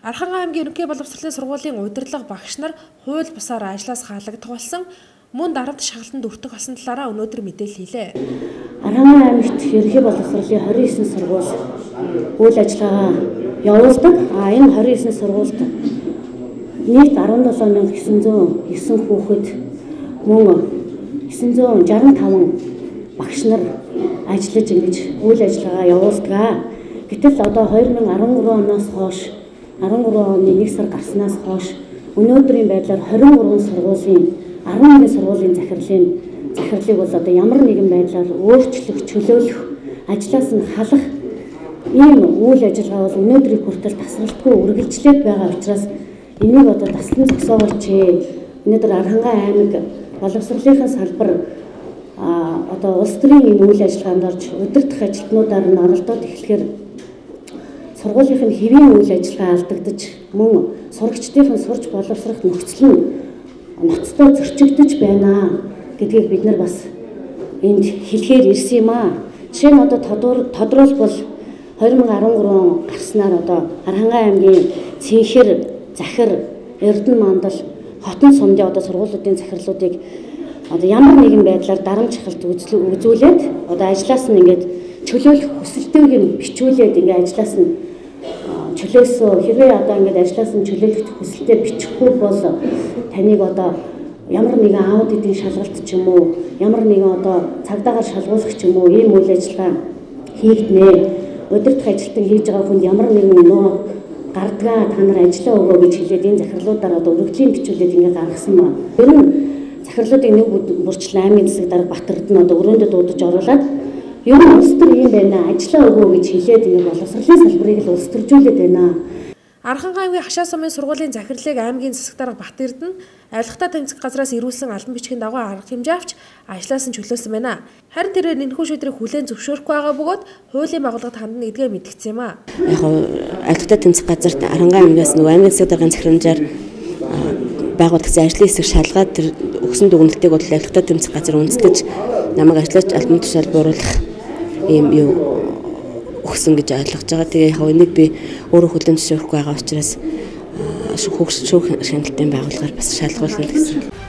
Архангай аймгийн ерөнхий боловсролын сургуулийн удирдлага багш нар хууль бусаар ажлаас хаалгадах болсон мөн дарамт шагналтанд өртөх болсон талаараа өнөөдөр мэдээлэл хийлээ. Архангай аймагт ерөнхий боловсролын 29 сургууль үйл ажиллагаа явуулдаг. Энэ 29 сургуульд нийт 17,909 хүүхэд мөн 965 багш нар ажиллаж ингэж үйл ажиллагаа явуулдаг. Гэтэл одоо 2013 оноос хойш 13 оны 1 сар гарснаас хойш өнөөдрийн байдлаар 23 сургуулийн 11 сургуулийн захирлыг бол одоо ямар нэгэн байдлаар өөрчлөх, чөлөөлөх, ажлаас нь халах ийм үйл ажиллагаа бол өнөөдрийн хүртэл тасралтгүй үргэлжлээд байгаа учраас энийг одоо таслан зогсоогооч. Өнөөдөр Архангай аймаг боловсролынхаа салбар одоо улс төрийн энэ үйл ажиллагаанд орж удирдах ажилтнуудаар нь оролдоод эхлэхээр сургуулийн нь хэвийн үйл ажиллагаа алдагдаж, мөн сурагчдын сурч боловсрох нөхцөл нь ноцтой зөрчигдөж байна гэдгийг бид нар бас энд хэлэхээр ирсэн юм аа. Жишээ нь одоо тодруулбал 2013 гарснаар одоо Архангай аймгийн Цэнхэр, Захир, Эрдэнэ мандал, Хотон сумдын одоо сургуулиудын захирлуудыг одоо ямар нэгэн байдлаар дарамт шахалт үзүүлээд одоо ажлаас нь ингээд чөлөөлөх хүсэлтийг нь бичүүлээд ингээд ажлаас нь чөлөөсөө. Хэрвээ одоо ингээд ажлаас нь чөлөөлөх хүсэлтээ бичихгүй бол таныг одоо ямар нэгэн аудитын шалгалт ч юм уу, ямар нэгэн одоо цагдаагаар шалгуулах ч юм уу ийм үйл ажиллагаа хийгднэ. Удирдах ажилтан хийж байгаа хүнд ямар нэгэн нөө гардгаа та нар ажиллаа өгөө гэж хэлээд энэ захирлуудаар одоо өргөдлийн бичүүлээд ингээд гаргасан байна. Ер нь захирлуудыг нэг бүрчлэн аймгийн засаг дарга Батэрд нь одоо өрөөндөө дуудаж оруулаад ер нь улс төр юм байна, ажиллаа өгөө гэж хэлээд ингээд боловсролын салбарыг л улс төржүүлээд байна. Архангай аймгийн Хашаа сумын сургуулийн захирлыг аймгийн засаг дарга Батэрд нь авилгатай тэмцэх газраас ирүүлсэн албан бичгийн дагуу арга хэмжээ авч ажлаас нь чөлөөлсөн байна. Харин тэрээр энэхүү шийдвэрийг хүлээн зөвшөөрөхгүй байгаа бөгөөд хуулийн байгууллагад хандна гэдгээ мэдгдсэн юм а. Яг авилгатай тэмцэх газарт Архангай аймгаас нөгөө аймгийн засаг даргын захирамжаар байгуулагдсан ажлын хэсэг шалгаад тэр өгсөн дүгнэлтийг бол авилгатай тэмцэх газар үндэслэж намайг ажиллаж албан тушаал бууруулах ийм юу өгсөн гэж ойлгож байгаа. Тэгээ яг энийг би өөрөө хүлээн зөвшөөрөхгүй байгаа учраас шүүх шаналлын байгууллагаар бас шалгуулна гэсэн.